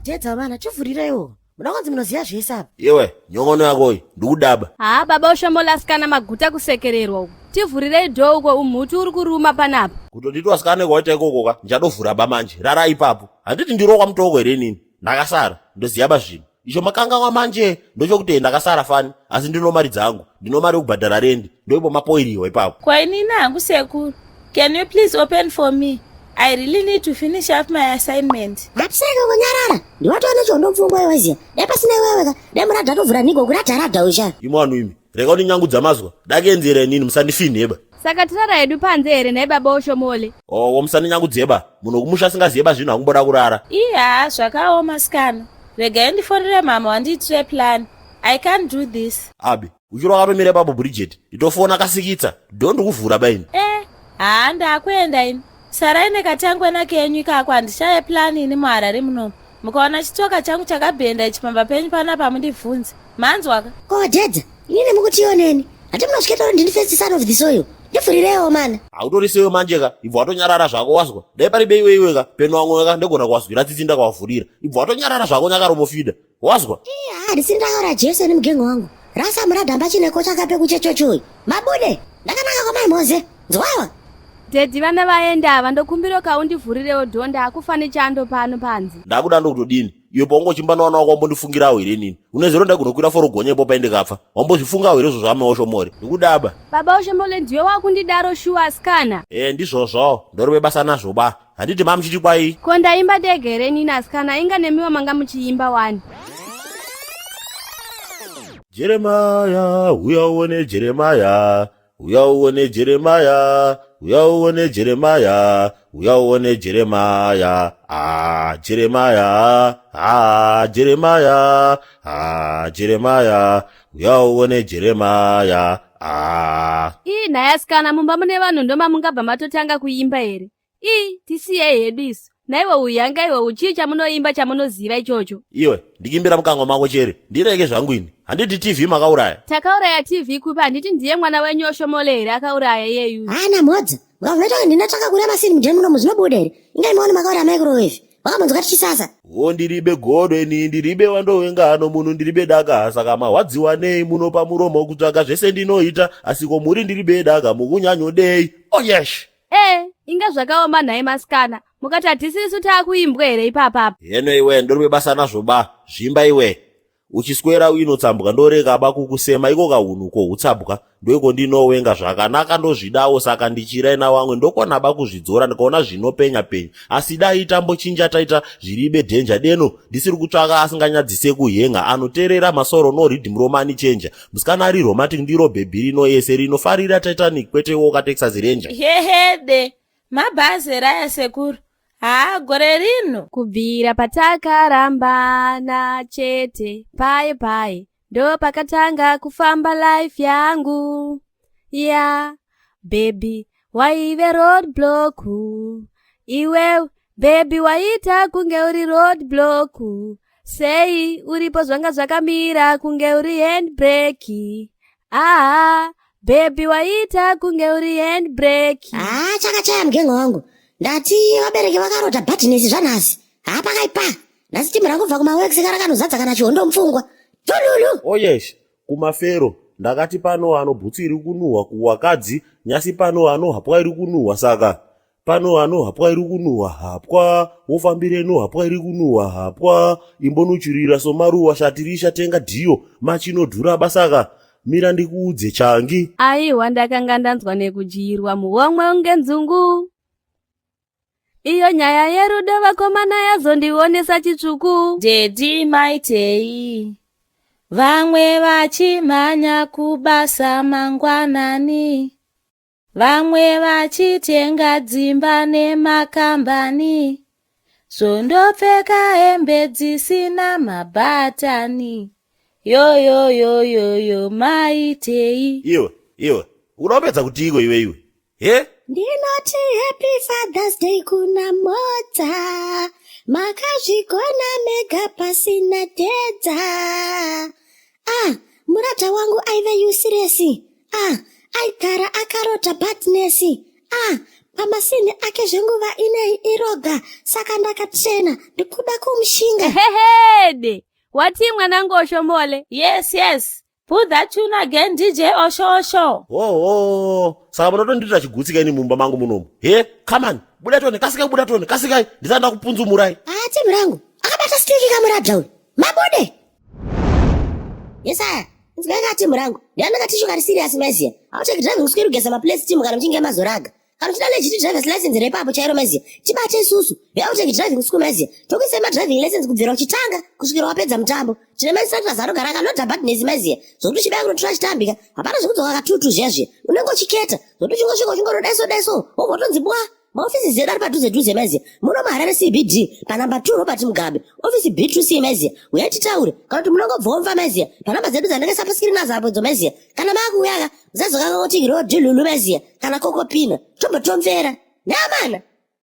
Dedza vana, tivhurireiwo. Muda kunzi munoziva zvese apa. Iwe, nyongono yakoyi, ndikudaba. Haa baba ushomolasikana maguta kusekererwa uku. Tivhurirei dhoo uko umhutu uri kuruma panapa. Kutonditi wasikana kwaita ikoko ka, ndichadovhura ba manje. Rara ipapo. Handiti ndiro kwamutoko here inini? Ndakasara, ndoziva ba zvinhu. Icho makanganwa manje ndochokuti ndakasara fani, asi ndino mari dzangu. Ndino mari yekubhadhara rendi. Ndoipo mapoiriwa ipapo. Ko inini hangu sekuru. Can you please open for me? I really need to finish up my assignment. Ngatiseke kunyarara. Ndiwatova nechondo mupfungwa iwe ziya. Dai pasina iwewe ka. Dai muradha atovhura nhigo kuradha radha usha. Imwe vanhu imi, rega kundinyangudza mazwa. Dakenzera inini musandifinheba. Saka tirara hedu panze here nhai baba Oshomole? Owo musandinyangudze ba. Munhu wekumusha asingaziye ba zvinhu akumboda kurara. Iya, zvakaoma sikana. Regai ndifonere mama wandiitire plan. I can't do this. Abi, uchiri wakatomira ipapo Bridget. Itofona kasikitsa. Don't kuvhura ba ini. Eh, haa ndakuenda ini. Sarai nekatangwena kenyu ikako handishaye plan ini muHarare munomu. Mukaona chitsoka changu chakabhenda ichi pamba penyu panapa mundibvunze. Manzwaka? Ko Dedza, inini mukutioneni. Hati munosvika tauri ndini first son of the soil. Ndivhurireiwo mana. Hautorisewo manje ka, ibva watonyarara zvako wazwa. Dai pari bei iwe ka, peno wamwe ka ndogona kuwazwira tsitsi ndakawavhurira. Ibva watonyarara zvako nyakaromofida. Wazwa? Iya, handisini ndakaura Jesu nemugengo wangu. Rasa muradhamba chine kocha kape kuchechochoyi. Mabude, ndakanaka kwamai Mhoze. Nzwawa. Daddy vana vaenda ava ndokumbira kaundivhurirewo dhoo ndakufa nechando pano panze. Ndakuda ndokutodini? Iwe paungochimba nawana wako wambondifungirawo here inini? Une zero ndakunokwira forogonya ipo paende kapfa. Wambozvifungawo here izvozvo amai Oshomore? Ndikudaba. Baba Oshomole ndiwe wakundidaro shuwa asikana. Eh ndizvozvo. Ndorove basa nazvo ba. Handiti mamuchiti kwai? Ko ndaimba dega here inini asikana inga nemiwo manga muchiimba wani. Jeremaya, uya uone Jeremaya, uya uone Jeremaya, uya uone Jeremaya, uya uone Jeremaya, ah Jeremaya, ah Jeremaya, ah Jeremaya, uya uone Jeremaya, ah. Ii nhai asikana mumba mune vanhu ndomamungabva matotanga kuimba here? Ii tisiyei hedu isu. Naiwe uyanga iwe uchii chamunoimba chamunoziva ichocho? Iwe, ndikimbira mukanwa mako chere, ndireke zvangu ini. Handiti TV makauraya? Takauraya TV kupi handiti ndiye mwana wenyu Oshomole here akauraya iyeyu? Hana Mhodza, mukamunoita kuti ndinotsvaka kureva masini mudheni munomu zvinobuda here? Inga imaona makauraya microwave. Wakambonzwa tichisasa. Wo ndiribe godo ini ndiribe wandowengano munhu ndiribe daka saka mahwadziwa nei muno pamuromo kutsvaka zvese ndinoita asi ko muri ndiribe daka mukunyanyodei. Oh yes. Eh, inga zvakaoma nhai masikana. Mukati hatisisu taakuimbwa here ipapapa? Heno iwe ndoribe basa nazvo ba zvimba iwe. Uchiswera uinotsambwa ndorega ba kukusema iko kahunhu kohutsabwa ndoiko ndinowenga zvakanaka ndozvidawo saka ndichiraina wamwe ndokona ba kuzvidzora ndikaona zvinopenya penya asi dai tambochinja taita zviribe dhenja deno ndisiri kutsvaka asinganyadzise kuhenga anoterera masoro no riddim romani chenja musikana ari romantic ndiro bhebhi rino ese rinofarira Titanic kwete woka Texas Ranger. Hehede, mabhazi here aya sekuru? Haa gore rino. Kubvira patakarambana chete paye paye ndo pakatanga kufamba life yangu ya baby waive roadblock iwe baby waita kunge uri roadblock sei uripo zvanga zvakamira kunge uri handbrake ah baby waita kunge uri handbrake. Haa chakachaya mugengo wangu. Ndati vabereki vakarota badness zvanhasi. Haa pakaipa. Nhasi timu rangu kubva kumaworks karakanozadza kana chihondo mupfungwa. Tululu. Oh yes, kumafero ndakati pano ano bhutsu iri kunuhwa kuwakadzi nyasi pano ano hapwa iri kunuhwa saka pano ano hapwa iri kunuhwa hapwa wofambireno hapwa iri kunuhwa hapwa imbonuchurira somaruwa shatirisha tenga dhiyo machinodhura basaka mira ndikuudze changi. Aiwa ndakanga ndanzwa nekudyirwa muhomwe unge nzungu. Iyo nyaya yerudo vakomana yazondionesa chitsvuku. Daddy maitei vamwe vachimhanya kubasa mangwanani vamwe vachitenga dzimba nemakambani zvondopfeka hembe dzisina mabhatani yoyoyoyoyo maitei. Iwe iwe unopedza kutiiko iwe iwe he? Ndinoti happy Father's Day kuna Mhodza. Makazvigona mega pasina dedza. Ah, murata wangu aive useless. Ah, aigara akarota badness. Ah, Pamasini ake zvenguva inei iroga saka ndakachena ndikuda kumushinga. Hehede watii mwanangu Oshomole? Yes, put that tune again, DJ Osho Osho. Oho, saka munotondiita chigutsika ini mumba mangu munomu? He, come on, buda tone, kasikai, buda tone, kasikai, ndisati ndakupunzumurai. Ah, timu rangu akabata stick kamuradha uyu mabude. Yesaya, inzwai timu rangu, ndiani tishu kari serious maiziya. Auteki driving school kugeza maplace timu kana muchinge mazoraga. Kana uchida legit drivers license repapo chairo maiziya, tibate isusu veAuteki Driving School maiziya, tokuisai madriving license kubvira uchitanga kusvikira wapedza mutambo. Tine mainstructors anogara akalodha badness maiziya, zvokuti uchibaya kunotora chitambika, hapana zvekudzoka katutu zviya zviya, unenge uchiketa zvokuti uchingosvika uchingorodaiso daiso, wobva utonzi bwa. Maofisi edu ari padhuze dhuze maiziya, muno muHarare CBD, panamba 2 Robert Mugabe, ofisi B2C maiziya. Uyai titaure, kana kuti munongobvomva maiziya panhamba dzedu dzandakaisa paskirini azapo idzo maiziya. Kana maakuuyaka, musazokanga kuti rodhilulu maiziya kana kokopina, tombotomvera neamana.